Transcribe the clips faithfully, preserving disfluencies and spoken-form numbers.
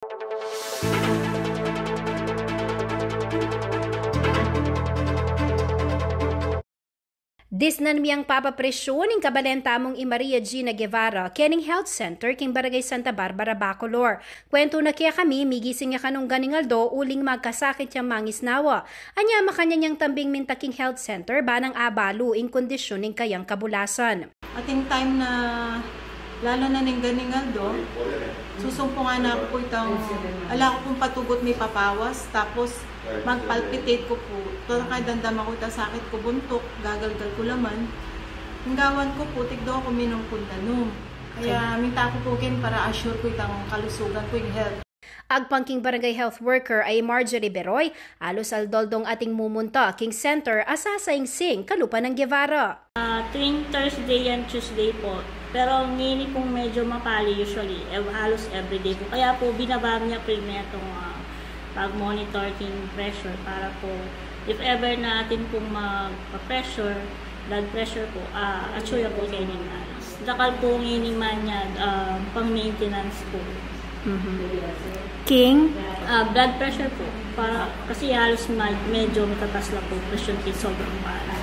Disnan mi ing papapresyun ning kabalen tamung i Maria Gina Guevara kening health center king Barangay Santa Barbara, Bacolor. Kuwentu na kekami, migising ya kanung ganing aldo uling magkasakit yang mangisnawa. Anya makanyan yang tambing minta king health center ba nang abalu ing kondisyun ning kayang kabulasan. Ating time na, lalo na ning ganing aldo, susumpungan na ku pu itang, ala ku pung patugut, mipapawas, tapos magpalpitate ku pu. Total kaya dandam aku itang sakit ku buntuk, gagalgal ku laman. Ing gawan ku pu, tigdo ku minum kung danum. Kaya minta ku pu king para assure ku itang kalusugan ku, ing health. Agpang king barangay health worker a i Marjorie Beroy, alus aldo-aldong ating mumunta king center a sasaingsing kalupa nang Guevara. Ah, tuwing Thursday and Tuesday po. Pero ngeni pong medyo mapali usually, ev-, halos everyday po. Kaya po binaba niya po yung itong, ah, pag-monitor king pressure para po if ever na atin pong magpa-pressure, blood pressure po, ah, atsura po kayo yung alas. Dakal po ngeni man niya, ah, pang-maintenance po. Mhm. King? Ah, blood pressure po. Para, kasi halos ma-, medyo matatas la po presyon king sobrang pala.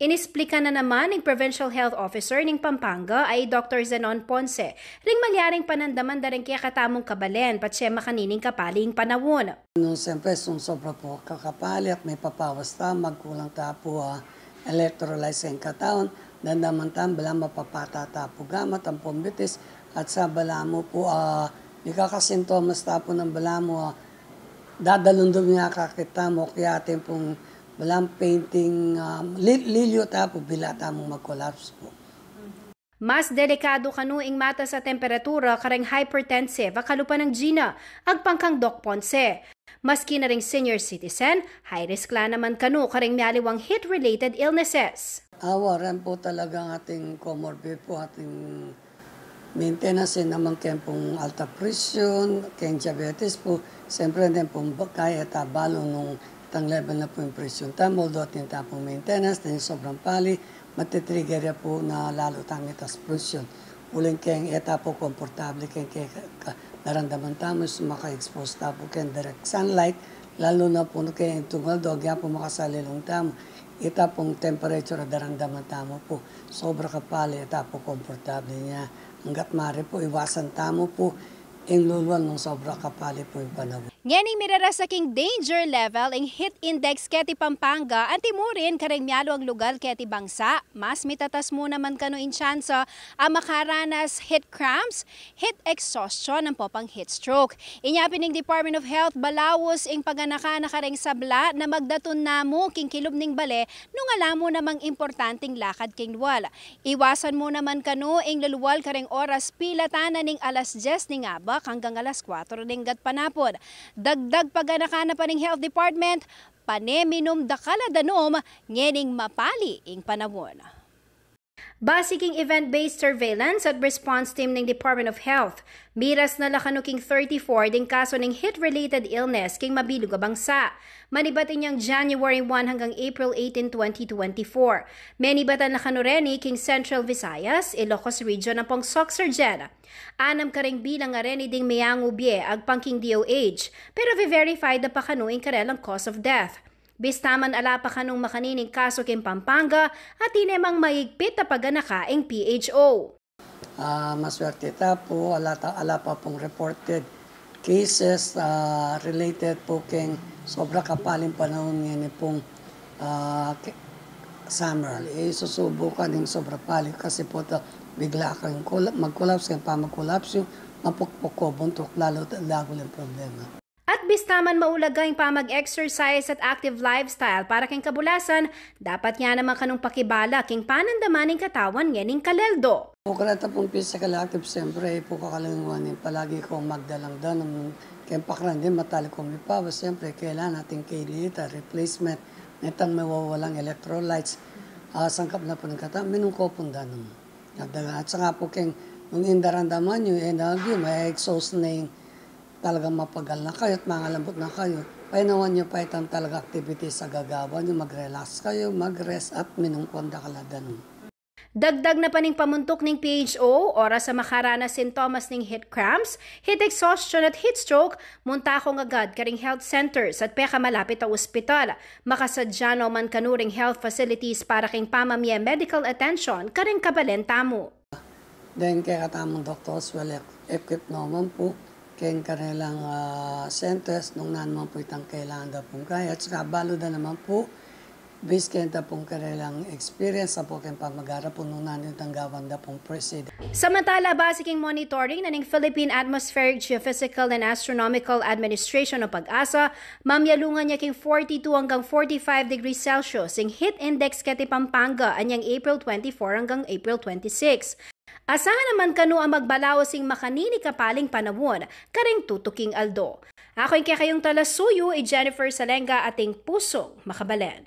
Inisplika na naman ning Provincial Health Officer ning Pampanga a i Doktor Zenon Ponce ring malyaring panandaman da ring kekatamung kabalen patse makanining kapali ing panaun. Nung siyempre, sung sobra pu kakapali at mipapawas ta, magkulang ta pu, ah, electrolytes king katawan, dandaman ta, balamu mapapata ta pu gamat, ampong bitis, at sa balamu pu, ah, mikakasintomas ta pu nang balamu, ah, dadalundum ya kakit tamu, kaya atin pung balamu fainting, ah, li-, lilyo ta pu, bila tamung mag-collapse pu. Mas delikadu kanu ing matas a temperatura kareng hypertensive a kalupa nang Gina, agpang kang Doc Ponce. Maski na ring senior citizen, high risk la naman kanu kareng mialiwang heat-related illnesses. Awa, ren pu talagang ating comorbid pu, ating maintenance, e naman keng pung alta presyon, keng diabetes pu, siyempre ren pung ba-, kaya e ta balu nung itang level na pu ing presyon tamu, although atin ta pung maintenance, atin sobrang pali, matitrigger ya pu na lalu tang itaas presyon. Uling keng e ta pu komportable keng ke-, ka-, daramdaman tamu, sumaka-expose ta pu keng direct sunlight, lalu na pu keng tungal dog, ya pu makasalilung tamu. Ita pung temperature a daramdaman tamu pu, sobra kapali, e ta pu komportable nya. Anggat mari pu, iwasan tamu pu ing lulual nung sobra kapali pu ing panaun. Ngening mirarasa king danger level ing heat index keti Pampanga, anti mu rin kareng mialuang lugal keti bangsa, mas mitatas mu naman kanu ing tsansa a makaranas heat cramps, heat exhaustion, ampo pang heat stroke. Inya pin ning Department of Health, balaus ing paganaka na kareng sabla na magdatun na mu king kilub ning bale nung ala mu namang importanting lakad king lual. Iwasan mu naman kanu ing lulual kareng oras pilatan na ning alas dyes ning abak anggang alas kuwatro ning gatpanapun. Dagdag paganaka na pa ning Health Department, pane minum dakal a danum ngening mapali ing panaun. Base king event-based surveillance at response team ning Department of Health, miras na la kanu king thirty-four ding kasu ning heat-related illness king mabilug a bangsa. Manibat inyang January one hanggang April eighteen, twenty twenty-four. Menibatan la kanu reni king Central Visayas, Ilocos Region ampong Sorsogon. Anam kareng bilang a reni ding meangu bie agpang king D O H, pero ve-verify da pa kanu ing karelang cause of death. Bista man ala pa kanung makanining kasu king Pampanga, atin ne mang maigpit a paganaka ing P H O. Ah, maswerte ta pu, ala ta, ala pa pung reported cases, ah, related pu keng sobra kapaling panaun ngeni pung, ah, ke-, summer. E, susubukan ing sobra pali kasi pu ta bigla kang kula-, mag-collapse, keng pamag-collapse yu, mapukpuk ku buntuk, lalu ta-, lagu ling problema. At bista man maulaga ing pamag-exercise at active lifestyle para keng kabulasan, dapat ya naman kanung pakibala king panandaman ning katawan ngening kaleldo. Kung kareta pung physical active, siyempre, e pu kakalingwan ing palagi kung magdalang danum, keng pakiramdam matalik kung mipawas, siyempre, kailangan atin kailangan replacement nitang mawawalang electrolytes. Ah, sangkap na pu ning katawan, minum ku pung danum. At saka pu keng, nung ing daramdaman yu, e na yu, ma-exhaust na ing talagang mapagal na kayu at mangalambut na kayu, painawan yu pa itang talaga activities a gagawan yu, mag-relax kayu, mag-rest at minum kung dakal a danum. Dagdag na pa ning pamuntuk ning P H O, oras a makaranas sintomas ning heat cramps, heat exhaustion at heat stroke, munta kong agad karing health centers at pekamalapit a ospital. Makasadya no man kanu ring health facilities para king pamamie medical attention karing kabalen tamu. Deng kekatamung doctors, well equipped no man pu keng karelang centers nung nanu man pu itang kailangan da pung kaya. At saka balu da naman pu, based keng da pung karelang experience da pu keng pamagara pu nung nanu itang gawan da pung procedure. Samantala, base king monitoring na ning Philippine Atmospheric, Geophysical and Astronomical Administration o PAGASA, mamyalungan ya king forty-two hanggang forty-five degrees Celsius ing heat index keti Pampanga anyang April twenty-four hanggang April twenty-six. Asahan naman kanu a magbalaus ing makanini kapaling panahun karing tutuking aldo. Aku ing kekayung talasuyu, i Jennifer Salenga, ating pusung makabalen.